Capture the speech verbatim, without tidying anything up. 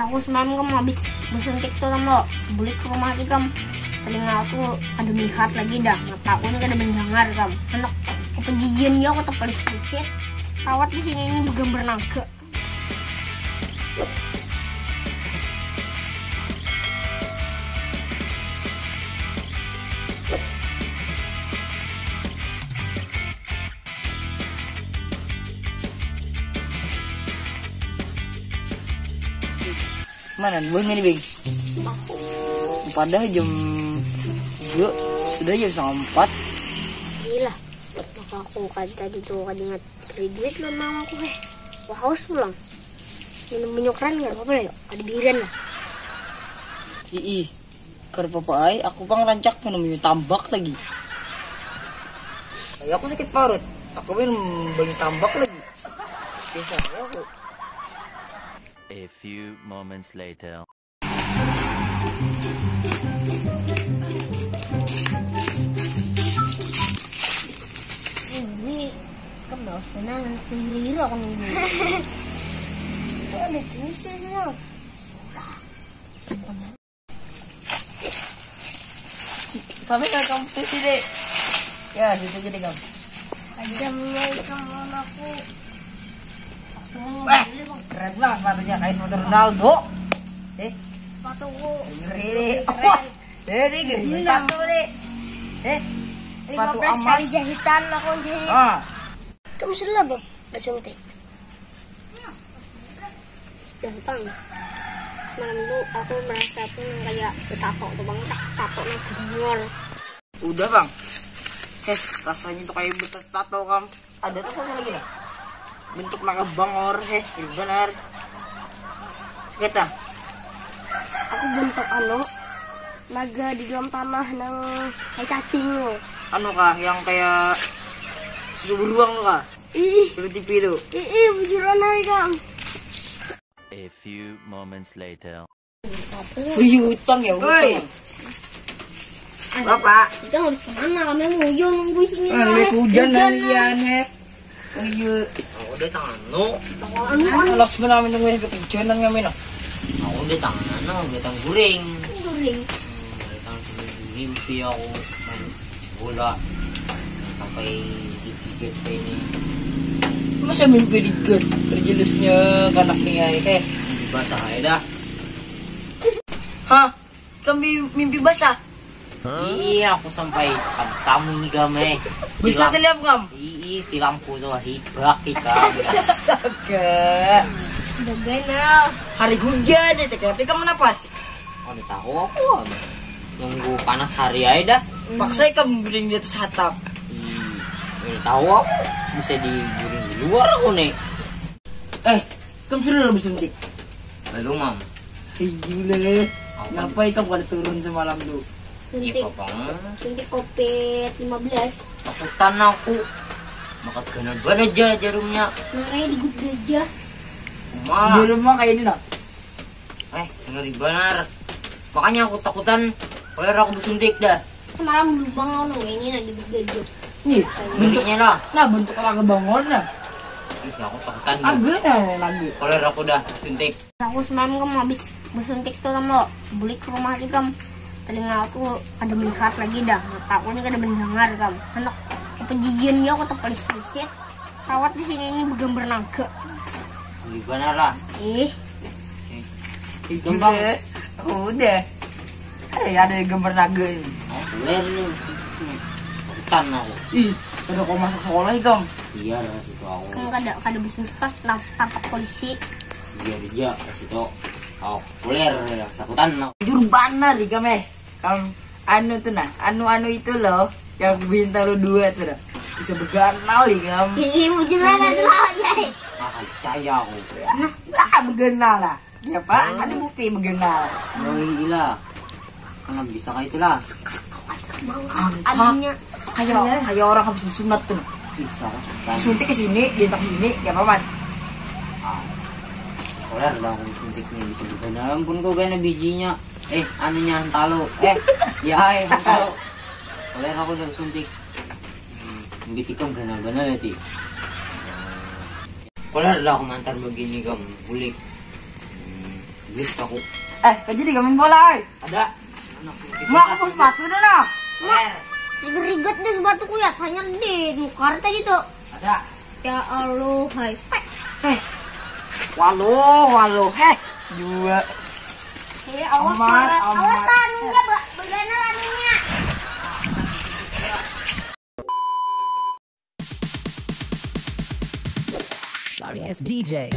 Aku semalam kam habis besuntik tuh kam lo. Bulik ke rumah lagi kam. Telinga aku kada melihat lagi dah. Mata aku ini kada mendengar kam. Anak kepejijian ya aku tepelis lisit. Sawat di sini ini begambar naga. Mana buahnya nih, Bing? Padahal jam dua sudah jam setengah empat. Gila. Maka aku kan tadi tuh kan ingat beri duit lah mang aku eh. Wah haus pulang. Minum minyak ran nggak apa-apa ya? Ada biran lah. Ii, kada apa-apa ai, aku pang rancak minum minyak tambak lagi. Ay, aku sakit parut, aku minum banyu tambak lagi. Biasa aja aku. A few moments later. Ini kan bawa sana anak hero aku nih. Kok ada jenisnya? Sampai ke kamu sini deh. Ya, situ aja deh kamu. Ada mulai kamu aku. Wah, keren banget sepatunya kayak sepatu Ronaldo. Eh, Sepatuku. ngeri nih. Wah, ini gini sepatu nih. Eh, sepatu emas. Jahitan aku jahit. Ah, Kamu sudah belum besuntik? Gampang. Semalam tuh aku merasa aku nang kayak betato tuh bang, tak tato nang bengor. Udah bang. Heh, rasanya tuh kayak betas tato kam. Ada tuh satu lagi nih. Bentuk naga bangor, heh, benar. Kita. Aku bentuk anu naga di dalam tanah nang kayak cacing loh. Anu kah, yang kayak susu beruang tuh kah? Ih, Di T V tuh. ih, bujuran aja kam. A few moments later. Wih, utang ya, utang. Bapak. Kita nggak bisa mana kami nguyuh nunggu sini. Ah, ini hujan dan hujan, heh. Oh iya. Aku deh tangan no. Anu Los benar minum gue kehujanan kami nah. Aku deh tangan no, deh tangan guring. guring. Deh tangan guring. Mimpi aku main bola sampai di tiga ini. Masa mimpi ligat? Jelasnya kanak nih ya, teh. Basah aja dah. Hah? Kami mimpi basah. Iya, aku sampai kamu nih game. Bisa tadi apa kam? Ii, tilamku tuh hibak kita. Astaga. Udah ganal. Hari hujan ya, tapi kamu napas. Oh, udah tahu aku. Nunggu panas hari aja dah. Paksa kamu guring di atas atap. Ih, udah tahu aku bisa digiring di luar aku nih. Eh, kamu sudah lebih suntik. Lalu mam, Iya le. Kenapa ikam kada turun semalam tu? Iya Suntik, papa. suntik covid lima belas. Takutan aku. Maka ganal banget aja jarumnya. Makanya digut gajah. Di Malah. Rumah kayak ini nah. Eh, ngeri benar. Makanya aku takutan. Kalau aku bersuntik dah. Semalam lubang aku nang ini nah digut gajah. Nih, bentuk Bentuknya lah. Nah, bentuk naga bangor nah. Ih, aku takutan. Naga nah, naga. Kalau aku dah suntik. Aku semalam kamu habis bersuntik tuh kamu bulik ke rumah lagi kamu. Telinga aku ada melihat lagi dah. Mata aku ini kada mendengar kamu. Anak kepejijian ya aku tepelis lisit. Sawat di sini ini begambar naga. Gimana lah? Ih, Gampang. Udah. Eh, ada gambar naga ini. Aku ler nih. Takutan aku. Ih, kada kau masuk sekolah ikam. Iya lah situ aku. kamu kada kada bersuntik pas tangkap polisi. Iya aja situ. Aku ler ya takutan aku. Jujur banar ikam eh. Kam anu tuh nah, anu-anu itu loh, yang Bintaro dua tuh nah. Bisa beganal ikam. Ih, bujuran ada lawan jahit. Ah, percaya aku. Nah, beganal lah. Ya pak, ada bukti beganal. Oh iya. Kenapa bisa kayak itulah? Adanya Kayak kayak orang habis disunat tuh nah. Bisa. Suntik ke sini, dientak sini, ya paman. Ah. Koler dah aku suntik nih bisa beganal. Ampun kok kena bijinya. Eh, anunya hantalo. Eh, ya hai hantalo. Koler aku udah suntik. Hmm, begitu ikam ganal-ganal ya ti. Koler dah aku mantar begini kamu bulik. Hmm, List aku. Eh, kau jadi gamin bola, eh. Ada. Mau aku sepatu dah nah. Ler. Rigat-rigat deh sepatuku ya, hanyar ditukar tadi tuh. Ada. Ya Allah, hai. Pek. Waluh, waluh, heh. Dua. Ya Allah, Amat, awas, amat. Awas, tangan dia, Mbak. Bagaimana lanunya? Sorry, it's D J.